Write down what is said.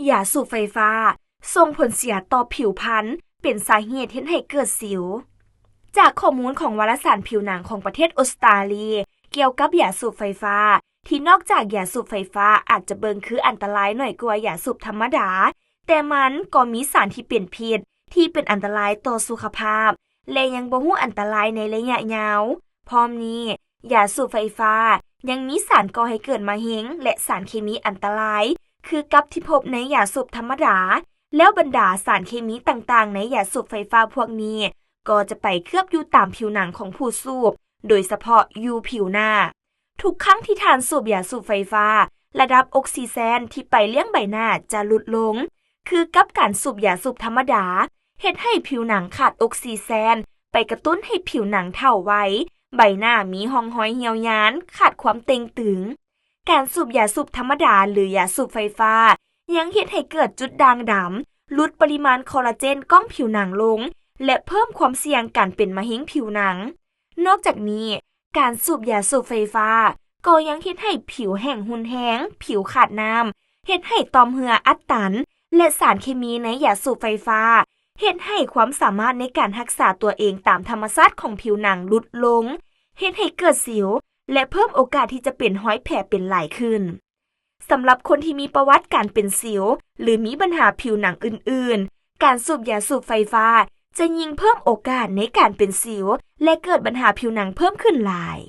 ຢາສູບໄຟຟ້າສົ່ງຜົນເສຍຕໍ່ຜິວພັນ ເປັນສາເຫດເຮັດໃຫ້ເກີດສິວ. ຈາກຂໍ້ມູນຂອງວາລະສານຜິວໜັງຂອງປະເທດອົດສະຕາລີ ກ່ຽວກັບຢາສູບໄຟຟ້າ ທີ່ນອກຈາກຢາສູບໄຟຟ້າອາດຈະເບິ່ງຄືອັນຕະລາຍໜ້ອຍກວ່າຢາສູບທຳມະດາ, ແຕ່ມັນກໍມີສານທີ່ເປັນພິດ ທີ່ເປັນອັນຕະລາຍຕໍ່ສຸຂະພາບ ແລະ ຍັງບໍ່ຮູ້ອັນຕະລາຍໃນໄລຍະຍາວ. ພ້ອມນີ້, ຢາສູບໄຟຟ້າຍັງມີສານກໍ່ໃຫ້ເກີດມະເຮັງ ແລະ ສານເຄມີອັນຕະລາຍ ຄືກັບທີ່ພົບໃນຢາສູບທຳມະດາ, ແລ້ວບັນດາສານເຄມີຕ່າງໆໃນຢາສູບໄຟຟ້າພວກນີ້ ກໍຈະໄປເຄືອບຢູ່ຕາມຜິວໜັງຂອງຜູ້ສູບ, ໂດຍສະເພາະຢູ່ຜິວໜ້າ. ທຸກຄັ້ງທີ່ທ່ານສູບຢາສູບໄຟຟ້າ, ລະດັບອົກຊີແຊນທີ່ໄປລ້ຽງໃບໜ້າຈະຫຼຸດລົງ, ຄືກັບການສູບຢາສູບທຳມະດາ, ເຮັດໃຫ້ຜິວໜັງຂາດອົກຊີແຊນ, ໄປກະຕຸ້ນໃຫ້ຜິວໜັງເຖົ້າໄວ, ໃບໜ້າມີຮ່ອງຮອຍຫ່ຽວຍານ, ຂາດຄວາມເຕ່ງຕຶງ. ການສູບຢາສູບທຳມະດາ ຫຼື ຢາສູບໄຟຟ້າ ຍັງເຮັດໃຫ້ເກີດຈຸດດ່າງດຳ, ຫຼຸດປະລິມານຄໍລາເຈນກ້ອງຜິວໜັງລົງ ແລະ ເພີ່ມຄວາມສ່ຽງການເປັນມະເຮັງຜິວໜັງ. ນອກຈາກນີ້, ການສູບຢາສູບໄຟຟ້າກໍຍັງເຮັດໃຫ້ຜິວແຫ້ງຮຸນແຮງ, ຜິວຂາດນ້ຳ, ເຮັດໃຫ້ຕ່ອມເຫື່ອອັດຕັນ ແລະ ສານເຄມີໃນຢາສູບໄຟຟ້າ ເຮັດໃຫ້ຄວາມສາມາດໃນການຮັກສາຕົວເອງຕາມທຳມະຊາດຂອງຜິວໜັງຫຼຸດລົງ, ເຮັດໃຫ້ເກີດສິວ ແລະ ເພີ່ມໂອກາດທີ່ຈະເປັນຮອຍແຜເປັນຫຼາຍຂຶ້ນ. ສຳລັບຄົນທີ່ມີປະຫວັດການເປັນສິວ ຫຼື ມີບັນຫາຜິວໜັງອື່ນໆ, ການສູບຢາສູບໄຟຟ້າຈະຍິ່ງເພີ່ມໂອກາດໃນການເປັນສິວ ແລະ ເກີດບັນຫາຜິວໜັງເພີ່ມຂຶ້ນຫຼາຍ.